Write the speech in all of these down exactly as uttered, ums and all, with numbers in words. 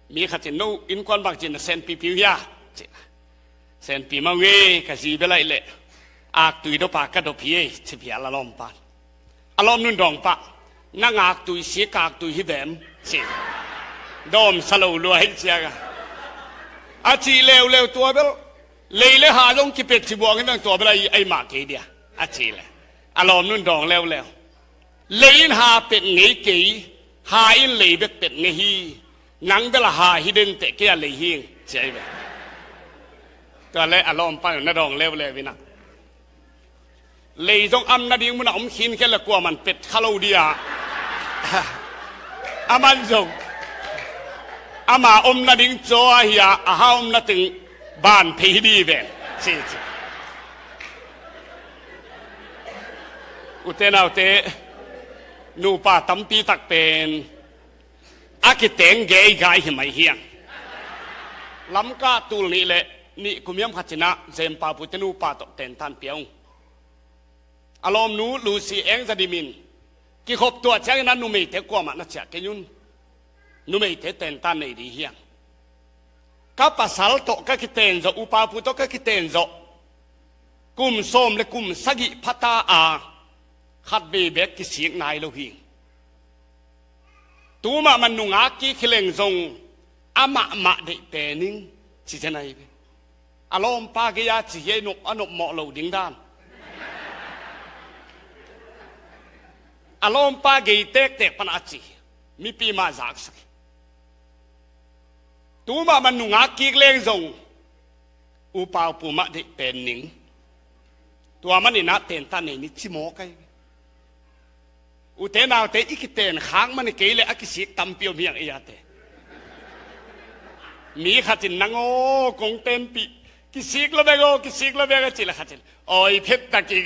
Mi khat in, "No innkuan bangci na senpipi uh hia?" ci. "Senpi mah uh e, ka zi bel ahih leh aktui dop a ka dop hi e," ci phial a lawmpa in. A lawmnu in dawng pah, "Nang aktui sik aktui hi vem?" ci. "Dawmsa lo lua hi," ci a, a cih leuleu, "Tua bel lei le ha zong kipet ci buang hi veng, tua bel ahi, ahi mah kei dia," a cih leh a lawmnu in dawng leuleu, "Lei in ha pet ngei kei, ha in lei bek pet ngei hi. Nang bel a ha hi den teh, kei a lei hi ing," ci ahi ve. Tua leh a lawmpa in na dawng leuleu in ah, "Lei zong am nading mun ah om khinkhian leh kuaman pet kha lo ding a, aman zong ama om nading caw ahi a, a ha om nading ban phei hi ding hi ven," ci ci. Ute naute, nupa tampi tak pen a kiteng geigai hi mai hi hang. Lamka tul nih leh nih kum hiam khat ci-in ah Jem Pau Pu te nupa tawh tentan pia ung. A lawmnu Lucy Eng Za Dim in, "Kikhop tuah ciangin ah numeite kuamah na ciah kei un. Numeite tentan nei ding hi hang. Ka pasal tawh ka kiten zawh, U Pau Pu tawh ka kiten zawh kum sawm le kum sagih pha ta a, khatvei beek kisik nai lo hi. Tu mahmah nungak kik hi leng zong amah mah deih pen ing," ci zen ahi ve. A lawmpa gei a ci hi a, nop, a nopmawh lo ding dan. A lawmpa gei tektek pan a ci hi. Mipi mah zaksak hi. "Tu mahmah nungak kik leng zong U Pau Pu mah deih pen ning. Tua manin ah tentan nei ni," ci mawk ahi. Ute naute, i kiten khak man hi kei leh a kisik tampi om hi hang ei a te. Mi khat in, "Nang aw, kong tenpih, kisik lo veng aw, kisik lo veng aw," ci leh khat in, "Awi phet ta kik,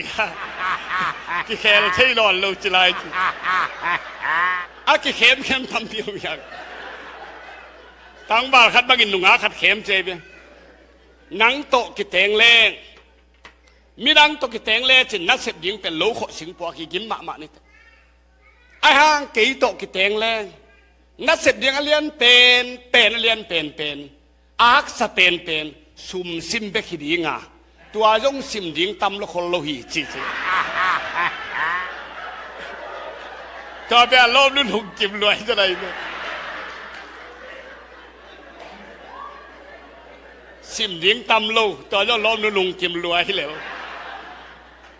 kikhel thei nawn lo," ci lai ci. A kikhemkhem tampi om hi hang. Tangval khat bangin nungak khat khem ci ahi ve. Nang tawh kiteng leng, midang tawh kiteng lecin nasep ding pen lo khawh singpuak hi, gim mahmah ni teh. Ahi hang kei tawh kiteng leng nasep ding a lian penpen, a lian penpen, a haksa penpen sum sim bek hi ding a, tua zong sim ding tam lo khol lo hi, ci ci. Tua pen a lawmnu lungkim lua hi ta lai lo. Sim ding tam lo, tua zong lawmnu lungkim lua hi lel.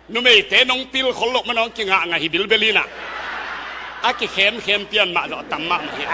Numeite nong pil khol loh man hong kingahngah hi bilbel in ah, a kikhemkhem pian mah zawh a tam mahmah hi.